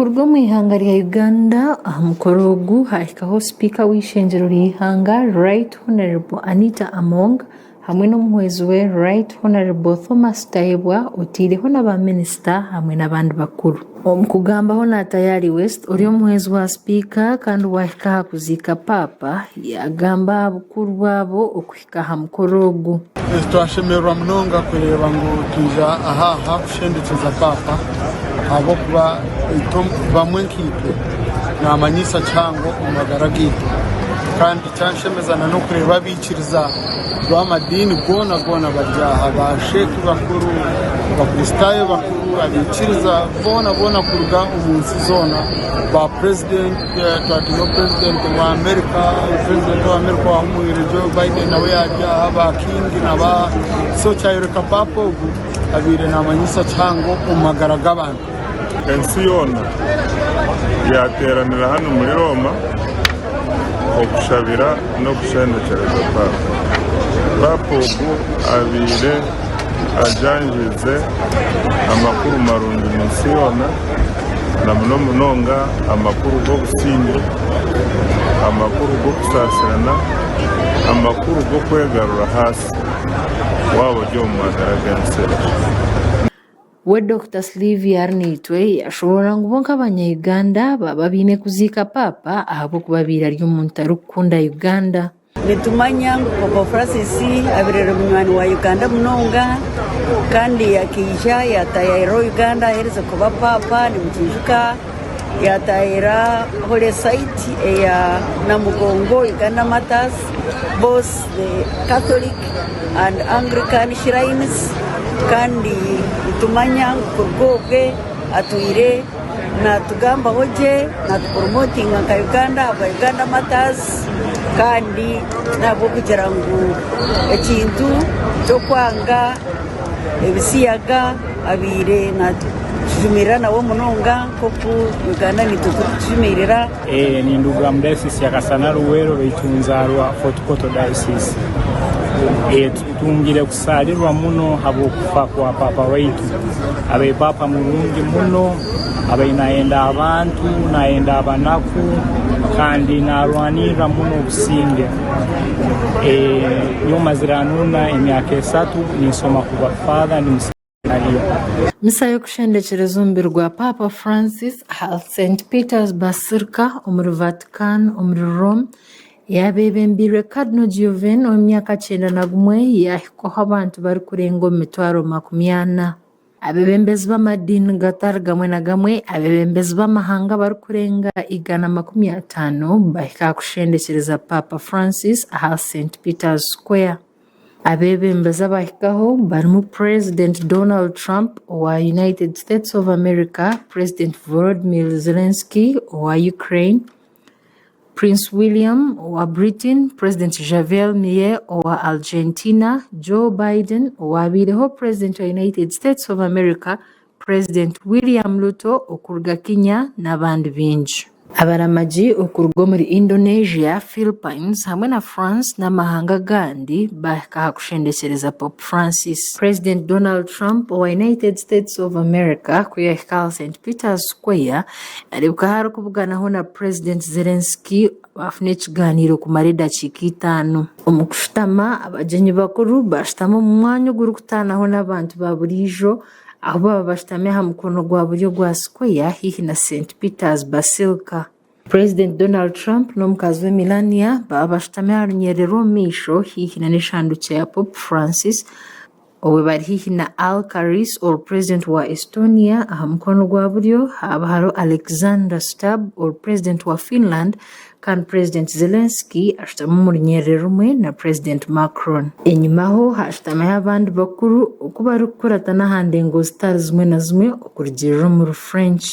Okuruga omu ihanga rya Uganda aha mukoro ogu haahikaho sipiika w'eishengyero ry'eihanga Right Honourable Anita Among hamwe n'omuhwezi we Right Honourable Thomas Tayebwa otaireho na ba minisita hamwe n'abandi bakuru. Omu kugambaho Natayari West ori omuhwezi wa sipiika kandi waahika aha kuziika Paapa yaagamba aha bukuru bwabo okuhika aha mukoro ogu. Twashemererwa munonga kureeba ngu twija aha aha kushendekyeza Paapa ahabw'okuba itwe bamwe nkaitwe naamanyisa kihango omu magara gaitu kandi kyanshemeza n'okureeba abaikiriza b'amadiini goona goona bari aha, ba sheikh bakuru, abakristaayo bakuru, abaikiriza boona boona kuruga omu nsi zoona, ba purezidenti twataireho purezidenti wa America, purezidenti wa America owahumwire Joe Biden nawe yaari aha, ba kingi na ba so kyayoreka paapa ogu abaire namanyisa kihango omu magara g'abantu. Ensi yoona yaateeranira hanu omuri Rooma okushabira n'okushendekyereza Paapa. Paapa ogu abaire ajangiize amakuru marungi omu nsi yoona na muno munonga amakuru g'obusingye, amakuru g'okusaasirana, amakuru g'okwegarura ahaasi waaba ori omu magara g'ensi egi. We Dokita Sylvia Arinaitwe yashoboorora ngu bo nk'abanya Uganda baaba baine kuziika Paapa ahabw'okuba abaire ari omuntu arikukunda Uganda. Nitumanya ngu Pope Francis abaire ari munywani wa Uganda munonga kandi akaija yatayayira Uganda aherize kuba Paapa nimukiijuka yatayayira Holy Site eya Namugongo Uganda Martyrs both the Catholic and Anglican shrines kandi nitumanya ngu kuruga obwe atwire natugambaho gye natupromotinga nka Uganda ahabwa Uganda Matters kandi nahabw'okugira ngu ekintu ky'okwanga ebisiyaga abaire natujumirira nawe munonga nk'oku Uganda naitwe turikukijumirira. Ninduga omu dayosiisi ya Kasana Luweero baitu nzaarwa Fort Portal dayosiisi. Tutungire kusaalirwa muno habw'okufa kwa paapa waitu. Abaire paapa murungi muno, abaire nayenda abantu, nayenda abanaku kandi narwanirra muno obusinge. Nyowe mazire hanuuna emyaka esatu ninsoma kuba father ndi Misa y'okushendekyereza omubiri gwa Paapa Francis aha St Peter's Basilica omuri Vatican omuri Rome yaaba ebembeirwe Cardinal Giovene ow'emyaka 91 yaahikwaho abantu barikurenga omu mitwaro 40. Abeebembezi b'amadiini gatari gamwe na gamwe, abeebembezi b'amahanga abarikurenga 150 bahika aha kushendekyereza Paapa Francis aha St Peter's Square. Abeebembezi abahikaho barimu Purezidenti Donald Trump owa United States of America, Purezidenti Volodymyr Zelensky owa Ukraine, Prince William owa Britain, Purezidenti Javier Milei owa Argentina, Joe Biden owaabaireho Purezidenti wa United States of America, Purezidenti William Ruto okuruga Kenya n'abandi baingi. Abaramagi okuruga omuri Indonesia, Philippines hamwe na France n'amahanga agandi baahika aha kushendekyereza Pope Francis. Purezidenti Donald Trump owa United States of America ku yaahika aha St Peter's Square yareebeka arikubuganaho na Purezidenti Zelensky baafuna ekigaaniiro kumara edakiika itaano. Omu kushutama, abagyenyi bakuru baashutama omu mwanya ogurikutaanaho n'abantu ba buriijo ahu baaba bashutami aha mukono gwa buryo gwa Square haihi na St Peter's Basilica. Purezidenti Donald Trump n'omukazi we Melania baaba bashutami aha runyerere rw'omu maisho haihi n'eshanduukye ya Pope Francis obwo bari haihi na Al Karis ori purezidenti wa Estonia aha mukono gwa buryo haaba hariho Alexander Stubb ori purezidenti wa Finland Kandi Purezidenti Zelensky ashutami omu runyerere rumwe na Purezidenti Macron. Enyimaho hashutamiho abandi bakuru oku barikukuratana aha ndengo zitari zimwe na zimwe okurugiirira omu Rufrench.